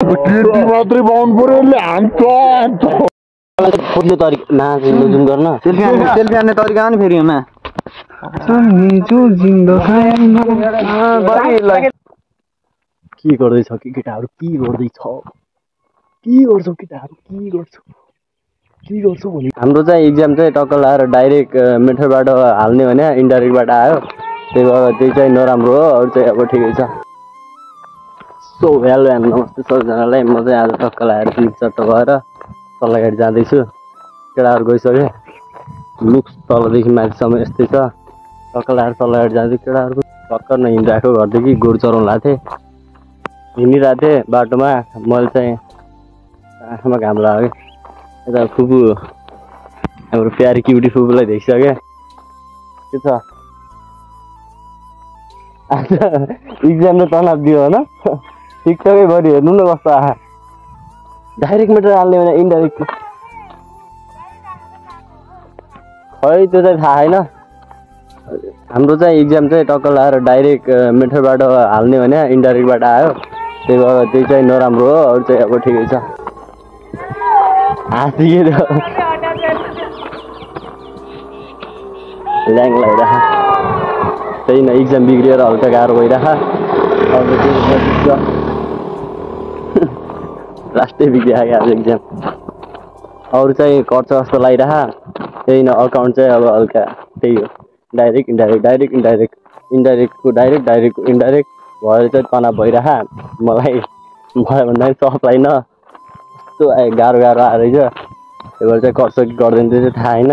केटी मात्रै पाउनु पर्यो हान्छ फुट्ने तरिका नाच्नु जुन गर्न सेल्फी हान्ने तरिका नि फेरि मा के गर्दैछ कि केटाहरू के गर्दैछ के गर्छौ केटाहरू के गर्छौ भने हाम्रो चाहिँ एक्जाम चाहिँ टक्क लाएर डाइरेक्ट मेथडबाट हाल्ने भने इन्डाइरेक्टबाट आयो त्यही भएर त्यही चाहिँ नराम्रो हो अरू चाहिँ अब ठिकै छ सो हेलो एन्ड नमस्ते सबैजनालाई म चाहिँ आज टक्क लाएर चट्ट भएर तलगाडी जाँदैछु केटाहरू गइसक्यो लुक्स तलदेखि माथिसम्म यस्तै छ टक्क लाएर तलगाडी जाँदै केटाहरूको टक्कर नहिँडिरहेको घरदेखि गोरु चराउनु लाएको थिएँ हिँडिरहेको थिएँ बाटोमा मैले चाहिँ आँखामा घाम लाग्यो यता फुपू हाम्रो प्यारी क्युटी फुपूलाई देखिसक्यो के छ आज इक्जाम त तनाव दियो होइन ठिकठकै गरी हेर्नु न कस्तो आहा डाइरेक्ट मेटर हाल्ने भने इन्डाइरेक्ट खै त्यो चाहिँ थाहा छैन हाम्रो चाहिँ इक्जाम चाहिँ टक्क लाएर डाइरेक्ट मेथडबाट हाल्ने भने इन्डाइरेक्टबाट आयो त्यही भएर त्यही चाहिँ नराम्रो हो अरू चाहिँ अब ठिकै छ हाँसिके ल्याङ लगाइरह त्यही न इक्जाम बिग्रिएर हल्का गाह्रो भइरह लास्टै बिग्रियो आज इक्जाम अरू चाहिँ कर्छ जस्तो लगाइरह त्यही न अकाउन्ट चाहिँ अब हल्का त्यही हो डाइरेक्ट इन्डाइरेक्टको डाइरेक्ट भएर चाहिँ तनाव भइरह मलाई भन्दा सप्लाई न कस्तो गाह्रो आएर रहेछ त्यही भएर चाहिँ गर्छ कि गर्दैन त्यो चाहिँ थाहा छैन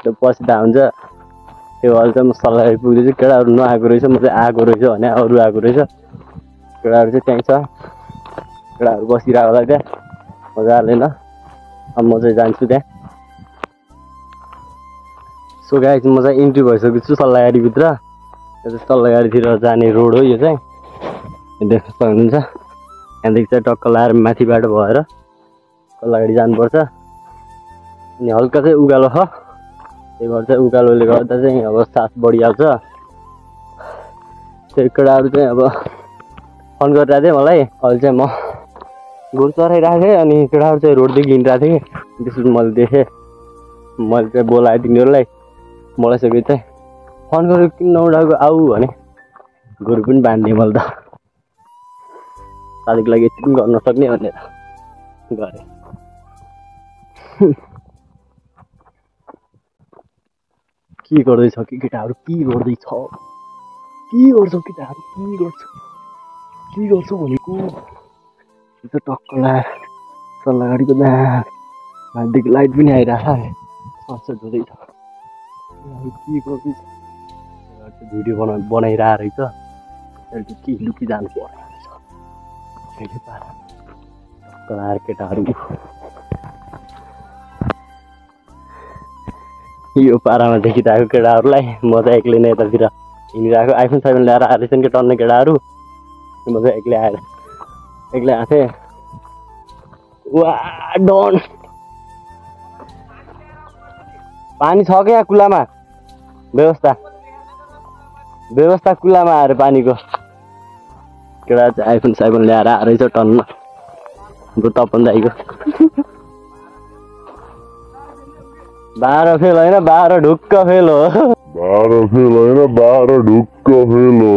त्यो पछि थाहा हुन्छ त्यो भएर चाहिँ म सल्लाह पुग्दैछु केटाहरू नआएको रहेछ म चाहिँ आएको रहेछ भने अरू आएको रहेछ केटाहरू चाहिँ त्यहीँ छ केटाहरू बसिरहेको होला त्यहाँ मजाले न अब म चाहिँ जान्छु त्यहाँ सो गाइस म चाहिँ इन्ट्री भइसकेको छु सल्लाहगाडीभित्र यो चाहिँ सल्लाहगाडीतिर जाने रोड हो यो चाहिँ देख्न सक्नुहुन्छ यहाँदेखि चाहिँ टक्क लाएर माथिबाट भएर सल्लाहगाडी जानुपर्छ अनि हल्का चाहिँ उकालो छ त्यही भएर चाहिँ उकालोले गर्दा चाहिँ अब सास बढिहाल्छ त्यही केटाहरू चाहिँ अब फोन गरिरहेको थिएँ मलाई अहिले चाहिँ म गोरु चराइरहेको थिएँ अनि केटाहरू चाहिँ रोडदेखि हिँडिरहेको थिएँ त्यसपछि मैले देखेँ मैले चाहिँ बोलाएँ तिनीहरूलाई बोलाइसकेँ चाहिँ फोन गरेर किन नउठाएको आऊ भने गोरु पनि बाँधिदिएँ मैले त साथीको लागि यति पनि गर्न सक्ने भनेर गरेँ के गर्दैछ कि केटाहरू के गर्छौ केटाहरू के गर्छौ भनेको त्यो त टक्क लाएर सल्लाहगाडीको माथिदेखि लाइट पनि आइरहेछ सनसेट हुँदैछ के गर्दैछ भिडियो बनाइरहेको रहेछ अहिले के लुकी जानु पर्ने रहेछ टक्क लाएर केटाहरू यो पारामा देखिरहेको केटाहरूलाई म चाहिँ एक्लै नै यतातिर हिँडिरहेको आइफोन 7 ल्याएर आएछ नि टन्ने केटाहरू म चाहिँ एक्लै आएको थिएँ वा डन पानी छ क्या कुलामा व्यवस्था कुलामा आएर पानीको केटा चाहिँ आइफोन 7 ल्याएर आएछ टन्न हाम्रो तपन दाइको 12 फेल होइन 12 ढुक्क फेल हो 12 फेल होइन 12 ढुक्क फेल हो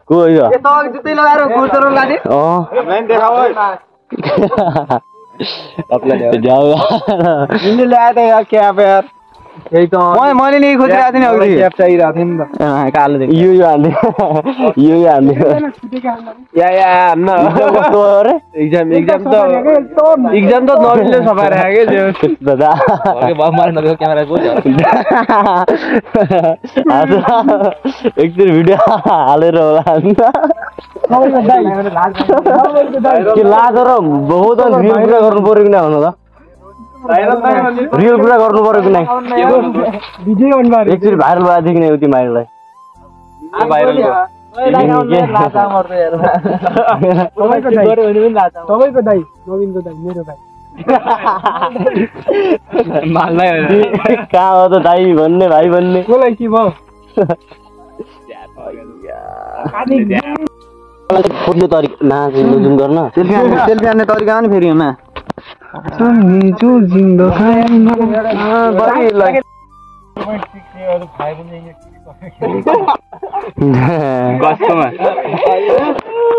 को हो यो जुत्तै लगाएर गोरु चराउनु लाने इनले ल्याए त यार क्या यार यही त मैले नि खोजिरहेको थिएँ नि अघि क्याप चाहिरहेको थियो नि त कालो देख्यो यो हान्ने या हान्न एक्जाम त नरिले सफा राख्यो के दादा एकचोटि भिडियो हालेर होला के लाज र बहुत रियल कुरा गर्नु पर्यो कि भन्नु त रियल कुरा गर्नु पर्यो कि नै एकचोटि भाइरल भएदेखि नै उति माइरलाई तपाईँको दाइ नवीनको दाइ मेरो दाइ माल्दै कहाँ हो त दाइ भन्ने भाइ भन्ने कसलाई के भयो खोज्ने तरिका जुम गर्न सेल्फी हान्ने तरिका नि फेरि हुन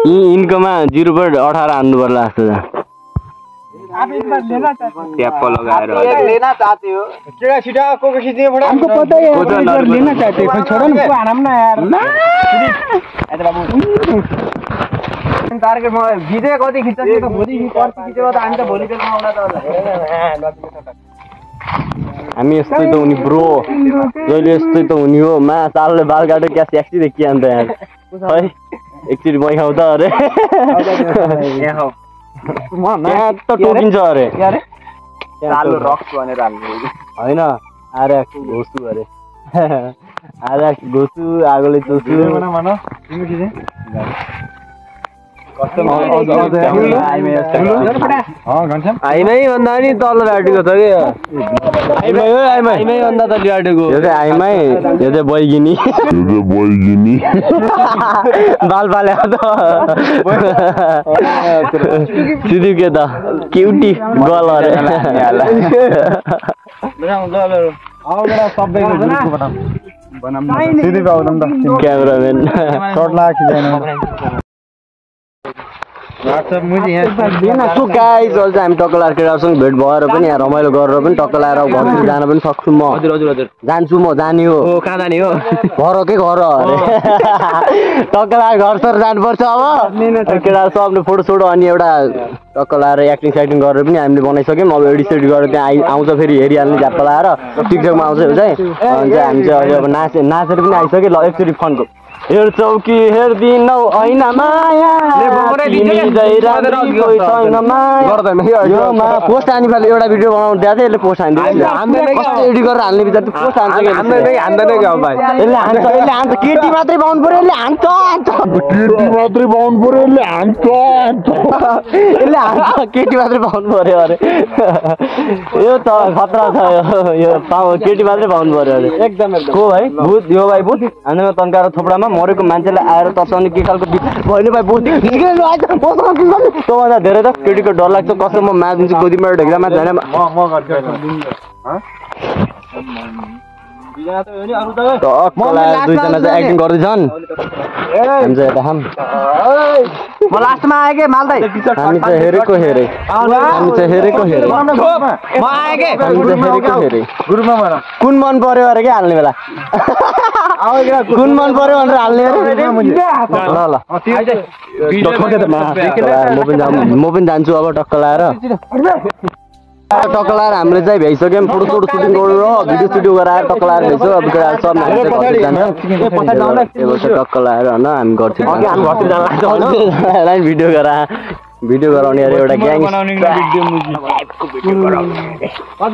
यिनकोमा 0.18 हान्नु पर्ला जस्तो छ ट्याप लगाएर लेना चाहते हो केड़ा छिटा को खिच्ने बडा हमको पता है यार लेना चाहते हो छोड़ो ना आराम ना यार अरे बाबू टार्गेट म भिडियो कति खिच्छ त्यो त भोलि पर्सि खिच्यो त हामी त भोलि बेलमा आउला त हामी यस्तै त हुनी ब्रो जहिले यस्तै त हुनी हो मा सालले बाल काट्यो क्या सेक्सी देखिया अन्त यार है एकचोटि मै खाउ त अरे यहाँ यहाँ त टोकिन्छ अरे चालु रक्स भनेर हामीले हैन आरे घोसु अरे आरे घोसु आगोले चोसु आइमै भन्दा नि तल राटेको छ कि आइमै भन्दा तल राटेको यो चाहिँ आइमै यो चाहिँ बैगिनी बाल पाले त सिधि के त क्युटी गल अरे क्यामेराम्यान सो गाइस अहिले हामी टक्क लाएर केटाहरूसँग भेट भएर पनि यहाँ रमाइलो गरेर पनि टक्क लाएर घरतिर जान पनि सक्छु म हजुर जान्छु म जाने हो कहाँ जाने हो घरकै घर अरे टक्क लाएर घर सर जानुपर्छ अब केटाहरू सबले फोटो सोटो अनि एउटा टक्क लाएर एक्टिङ साइटिङ गरेर पनि हामीले बनाइसक्यौँ अब एडिट सेडिट गरेर त्यहाँ आउँछ फेरि हेरिहाल्ने झ्याप्पा लाएर टिकटकमा आउँछ चाहिँ अनि चाहिँ हामी चाहिँ अहिले अब नाचेर पनि आइसक्यो ल एकचोटि फनको हेर्छौ कि हेर्दिनौ ऐन माया पोस्ट हानी पाले एउटा भिडियो बनाउनु दिएको थियो यसले पोस्ट हानिदियो एडिट गरेर हाल्ने बित्ता पोस्ट हान्छ केटी मात्रै पाउनु पर्यो यसले हान्छ केटी मात्रै पाउनु पर्यो अरे यो त खतरा छ यो केटी मात्रै पाउनु पर्यो अरे एकदम को भाइ भूत यो भाइ भूत हाम्रोमा तन्काएर थोपडामा मरेको मान्छेलाई आएर तर्साउने के खालको भएन भाइ भूत त्योभन्दा धेरै त केटीको डर लाग्छ कसो म मादिन्छु गोदीमा ढेक्रा माथि होइन दुईजना चाहिँ एक्टिङ गर्दैछन् हामी चाहिँ यता म लास्टमा आए के माल्दै हामी चाहिँ हेरेको हेरे कुन मन पर्यो अरे के हाल्ने बेला कुन मन पर्यो भनेर हाल्ने ल म पनि जान्छु अब टक्क लाएर हामीले चाहिँ भ्याइसक्यौँ फोटो सोटो सुटिङ गरेर भिडियो सुटिङ गराएर टक्क लाएर भ्याइसक्यो अब केटाहरू सब टक्क लाएर होइन हामी गर्छौँ भिडियो गराउने अरे एउटा ग्याङ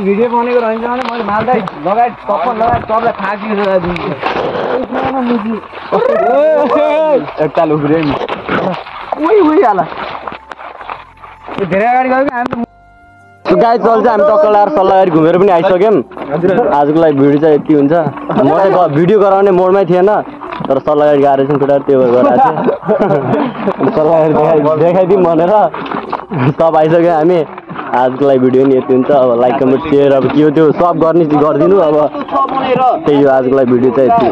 भिडियो बनेको रहन्छ भने मैले माल्दै लगायत सबलाई एकताल उफ्रियो नि धेरै अगाडि गयो कि हामी गाई चल्छ हामी टक्क लाएर सल्लाह गरी घुमेर पनि आइसक्यौँ आजको लागि भिडियो चाहिँ यति हुन्छ म चाहिँ भिडियो गराउने मोडमै थिएन तर सल्लाह गरी गएर चाहिँ केटाहरू त्यो गराएको थियो सल्लाह गरी देखाइदिउँ भनेर सब आइसक्यो हामी आजको लागि भिडियो नि यति हुन्छ अब लाइक कमेन्ट सेयर अब के हो त्यो सब गरिदिनु अब त्यही हो आजको लागि भिडियो चाहिँ यति